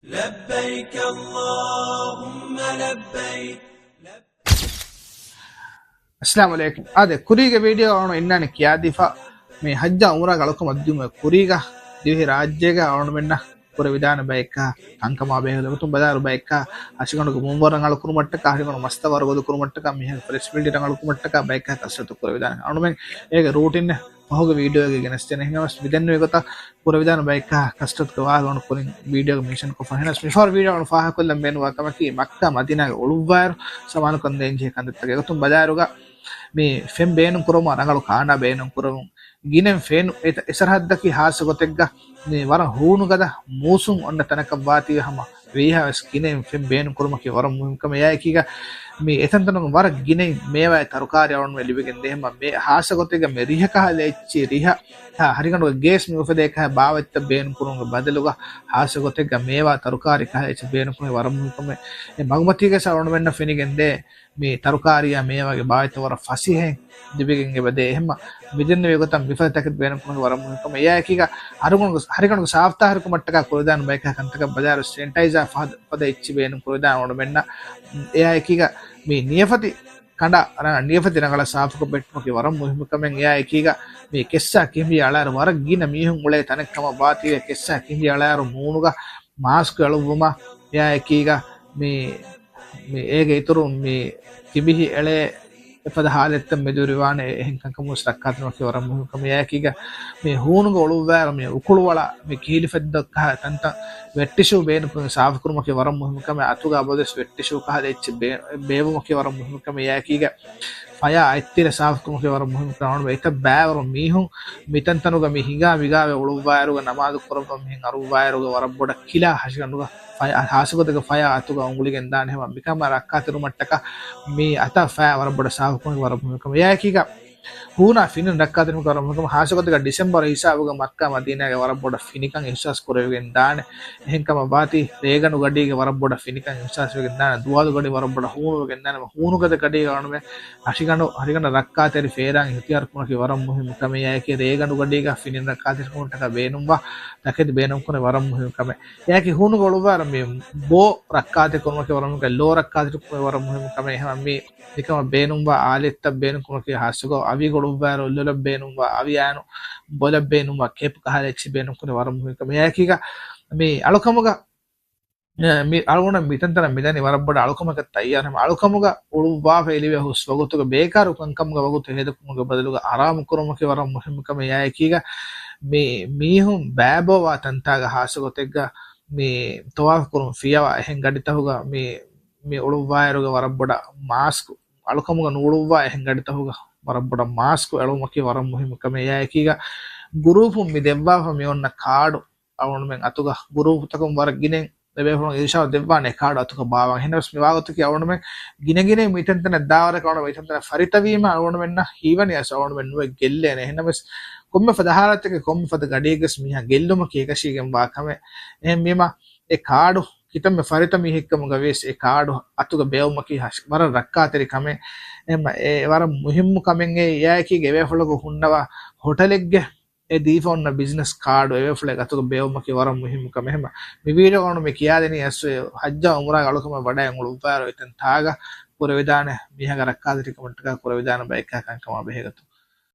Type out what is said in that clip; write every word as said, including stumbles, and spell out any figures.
لبيك اللهم لبيك. އައްސަލާމު ޢަލައިކުމް. އާދެ، ކުރީގެ ވީޑިއޯ އަޅުން އިންނާނެ ކިޔާދީފަ، މި ޙައްޖާ ޢުމްރާގެ އަޅުކަމަށް ދިޔުމުގެ ކުރީގަ ދިވެހި ރާއްޖޭގަ އަޅުންމެންނަށް ކުރެވިދާނެ ބައެއްކަ ކަންކަމާ ބެހޭ ގޮތުން ބަލާއިރު، ބައެއްކަ ހަށިގަނޑުގެ މޫނު ވަރަށް އަޅު ކުރުމަށްޓަކާ، ހަށިގަނޑު މަސްތައް ވަރަށް ގޮދު ކުރުމަށްޓަކާ، މީހާގެ ފްލެކްސިބިލިޓީ ރަނގަޅު ކުރުމަށްޓަކާ ބައެއްކަ ކަސްރަތު ކުރެވިދާނެ. އަޅުމެން އޭގެ ރޫޓިން ފަހުގެ ވީޑިއޯގައި ގެނެސްދޭނެ. އެހެންވެސް މިދެންނެވި ގޮތަށް ކުރެވިދާނެ ބައެއްކަ ކަސްރަތުގެ ވާހަކަ އަޅުން ކުރިން ވީޑިއޯގައި މެންޝަން ކޮށްފަ. އެހެންވެސް މިފަހަރު ވީޑިއޯ އަޅުން ފާހަގަކޮށްލަން ބޭނުންވާ ކަމަކީ، މައްކާ މަދީނާގެ އުޅުއްވާއިރު ސަމާލުކަން ދޭންޖެހޭ ކަންތައްތަކެއް. އެގޮތުން ބަލާއިރުގަ މި ފެން ބޭނުން ކުރުމަށް ރަނގަޅު ކާނާ ބޭނުން ކުރަމުން، ގިނައިން ފެން އެ، އެ ސަރަހައްދަކީ ހާއްސަ ގޮތެއްގަ މި ވަރަށް ހޫނުގަދަ މޫސުން އޮންނަ ތަނަކަށް ވާތީވެ ހަމަ ވީހާވެސް ގިނައިން ފެން ބޭނުން ކުރުމަކީ ވަރަށް މުހިންމު ކަމެއް. އެއާއެކީގަ މި އެތަންތަނުން ވަރަށް ގިނައިން މޭވާއި ތަރުކާރީ އަޅުންމެ ލިބިގެން ދޭ ހަމަ މޭ، ހާއްސަ ގޮތެއްގަ މި ރިހަ ކަހަލަ އެއްޗި ރިހަ، ހަ، ހަރިގަނޑުގަ ގޭސް މި އުފެދޭ ކަހަ ބާވަތްތައް ބޭނުން ކުރުމުގެ ބަދަލުގަ ހާއްސަ ގޮތެއްގަ މޭވާ ތަރުކާރީ ކަހަލަ އެއްޗި ބޭނުން ކުރުމަކީ ވަރަށް މުހިންމު ކަމެއް. އެ މަގުމަތީގަ ސަ އަޅުންމެންނަށް ފެނިގެން ދޭ މި ތަރުކާރީއާ މޭވާގެ ބާވަތްތައް ވަރަށް ފަސޭހައިން ލިބިގެން އެބަދޭ. އެހެންމަ މިދެންނެވި ގޮތަށް މިފަދަ ތަކެތި ބޭނުން ކުރުމަކީ ވަރަށް މުހިންމު ކަމެއް. އެއާއެކީގަ ހަރިގަނޑު، ހަރިގަނޑު ސާފުތާހިރުކުމަށްޓަކާ ކުރެވިދާނެ ބައެއްކަ ކަންތަކަށް ބަލާއިރު ސެނިޓައިޒާ ފަހަ، ފަދަ އެއްޗި ބޭނުން ކުރެވިދާނެ އަޅުމެންނަށް. އެއާއެކީގަ މި ނިޔަފަތި ކަނޑަ ރަ، ނިޔަފަތި ރަނގަޅަށް ސާފުކޮށް ބެއްޓުމަކީ ވަރަށް މުހިންމު ކަމެއް. އެއާއެކީގަ މި ކެއްސާ ކިނބި އަޅާއިރު ވަރަށް ގިނަ މީހުން އުޅޭ ތަނެއް ކަމަށް ވާތީވެ، ކެއްސާ ކިނބި އަޅާއިރު މޫނުގަ މާސްކު އެޅުއްވުމަށް، އެއާއެކީގަ މި، މި އޭގެ އިތުރުން މި ކިބިހި އެޅޭ އެފަދަ ހާލަތްތައް މެދުވެރިވާނެ. އެހެން ކަންކަމުން ރައްކާތެރިވުމަކީ ވަރަށް މުހިންމު ކަމެއް. އެއާއެކީގަ މި ހޫނުގަ އުޅުއްވާއިރު މި އުކުޅުވަޅަށް މި ކިހިލި ފެއްދޮއްކަހަ ތަންތަން ވެއްޓިޝޫ ބޭނުންކުރުން ސާފުކުރުމަކީ ވަރަށް މުހިންމު ކަމެއް. އަތުގަ އަބަދުވެސް ވެއްޓިޝޫ ކަހަލަ އެއްޗެއް ބޭ، ބޭއްވުމަކީ ވަރަށް މުހިންމު ކަމެއް. އެއާއެކީގަ ފަޔާ އަތްތިރި ސާފުކުރުމަކީ ވަރަށް މުހިންމު ކަމެއް. އަޅުގަނޑު އެތައް ބައިވަރު މީހުން މިތަންތަނުގަ މި ހިނގާ މިގާވެ އުޅުއްވާއިރުގަ ނަމާދު ކުރައްވަން މިހެން އަރުއްވާއިރުގަ ވަރަށް ބޮޑަށް ކިލާ ހަށިގަނޑުގަ ފަޔާ، ހާއްސަގޮތެއްގަ ފަޔާ އަތުގަ އުނގުޅިގެން ދާނެ. ހަމަ މިކަމާ ރައްކާތެރިވުމަށްޓަކާ މި އަތަށް ފަޔާ ވަރަށް ބޮޑަށް ސާފުކުރުމަކީ ވަރަށް މުހިންމު ކަމެއް. އެއާއެކީގަ ހޫނާ ފިނިން ރައްކާތެރިކުރުމަކީ ވަރަށް މުހިންމު ކަމެއް. ހާއްސަގޮތެއްގަ ޑިސެމްބަރު ހިސާބުގަ މައްކާ މަދީނާގެ ވަރަށް ބޮޑަށް ފިނިކަން އިޙްސާސް ކުރެވިގެން ދާނެ. އެހެންކަމަށް ވާތީ ރޭގަނޑު ގަޑީގެ ވަރަށް ބޮޑަށް ފިނިކަން އިޙްސާސްވެގެން ދާނެ. ދުވާލު ގަޑި ވަރަށް ބޮޑަށް ހޫނުވެގެން ދާނެ. ހޫނުގަދަ ގަޑީގަ އަޅުމެ ހަށިގަނޑު، ހަށިގަނޑަށް ރައްކާތެރި ފޭރާން އިހްތިޔާރު ކުރުމަކީ ވަރަށް މުހިންމު ކަމެއް. އެއާއެކީ ރޭގަނޑު ގަޑީގަ ފިނިން ރައްކާތެރިކުރުމަށްޓަކާ ބޭނުންވާ ތަކެތި ބޭނުންކުރުން ވަރަށް މުހިންމު ކަމެއް. އެއާއެކީ ހޫނުގަ އުޅުއްވާއިރު މި ބޯ ރައްކާތެރި ކުރުމަކީ ވަރަށް މުހިންމު ކަމެއް. ލޯ ރައްކާތެރި ކުރުމަކީ ވަރަށް މުހިންމު ކަމެއް. އެހެން މި މިކަމަށް ބޭނުންވާ އާލިއްތައް ބޭނުންކުރުމަކީ ހާއްސަގޮތް އަވި އުޅުއްވާއިރު އޮއްލޮލަށް ބޭނުންވާ އަވި އައިނު ބޮލަށް ބޭނުންވާ ކެޕް ކަހަލަ އެއްޗި ބޭނުންކުރުން ވަރަށް މުހިންމު ކަމެއް. އެއާއެކީގަ މި އަޅުކަމުގަ އެ، މި އަޅުގަނޑަށް މިތަންތަނަށް މިދަނީ ވަރަށް ބޮޑަށް އަޅުކަމަކަށް ތައްޔާރު. ހަމަ އަޅުކަމުގަ އުޅުއްވާފަ އެލިވޭ ހުސް ވަގުތުގަ ބޭކާރު ކަންކަމުގެ ވަގުތު ހޭދަކުރުމުގެ ބަދަލުގަ އަރާމު ކުރުމަކީ ވަރަށް މުހިންމު ކަމެއް. އެއާއެކީގަ މި މީހުން ބައިބޯވާ ތަންތާގަ ހާއްސަ ގޮތެއްގަ މި ތަވާފު ކުރުން ފިޔަވާ އެހެން ގަޑިތަކުގަ މި، މި އުޅުއްވާއިރުގަ ވަރަށް ބޮޑަށް މާސްކު، އަޅުކަމުގަ ނޫޅުއްވާ އެހެން ގަޑިތަކުގަ ވަރަށް ބޮޑަށް މާސްކު އެޅުމަކީ ވަރަށް މުހިންމު ކަމެއް. އެއާއެކީގަ ގުރޫޕުން މި ދެއްވާފަ މި އޮންނަ ކާޑު އަޅުގަނޑުމެން އަތުގަ ގުރޫޕުތަކުން ވަރަށް ގިނައިން އެބޭފުޅުން އިރުޝާދު ދެއްވާނެ ކާޑު އަތުގަ ބާވަން. އެހެންނަމަވެސް މި ވާގޮތަކީ އަޅުގަނޑުމެން ގިނަގިނައިން މިތަންތަނަށް ދާވަރަކަށް އަޅުގަނޑުމެން މިތަންތަނަށް ފަރިތަވީމަ އަޅުގަނޑުމެންނަށް ހީވަނީ އަސް އަޅުގަނޑުމެން ނުވެ ގެއްލޭނެ. އެހެންނަމަވެސް ކޮންމެ ފަދަ ހާލަތެއްގަ ކޮންމެ ފަދަ ގަޑިއެއްގަސް މީހާ ގެއްލުމަކީ އެކަށީގެންވާ ކަމެއް. އެހެންވީމަ އެ ކާޑު ކިތަންމެ ފަރިތަ މީހެއްކަމުގަ ވިޔަސް އެ ކާޑު އަތުގަ ބޭއްވުމަކީ ހަށި، ވަރަށް ރައްކާތެރި ކަމެއް. އެހެންމަ އެ ވަރަށް މުހިންމު ކަމެއްގައި އެއާއެކީ އެބޭފުޅަކު ހުންނަވާ ހޮޓަލެއްގެ އެ ދީފަ އޮންނަ ބިޒްނަސް ކާޑު އެބޭފުޅެއް އަތުގަ ބޭއްވުމަކީ ވަރަށް މުހިންމު ކަމެއް. އެހެންމަ މި ވީޑިއޯގަ އަޅުގަނޑު މި ކިޔާދިނީ އަސް އެ ޙައްޖާ ޢުމްރާގެ އަޅުކަމަށް ވަޑައި އުޅުއްވާއިރު އެތަން ތާގަ ކުރެވިދާނެ މީހާގެ ރައްކާތެރިކަމަށްޓަކާ ކުރެވިދާނެ ބައެއްކާ ކަންކަމާ ބެހޭގޮތުން.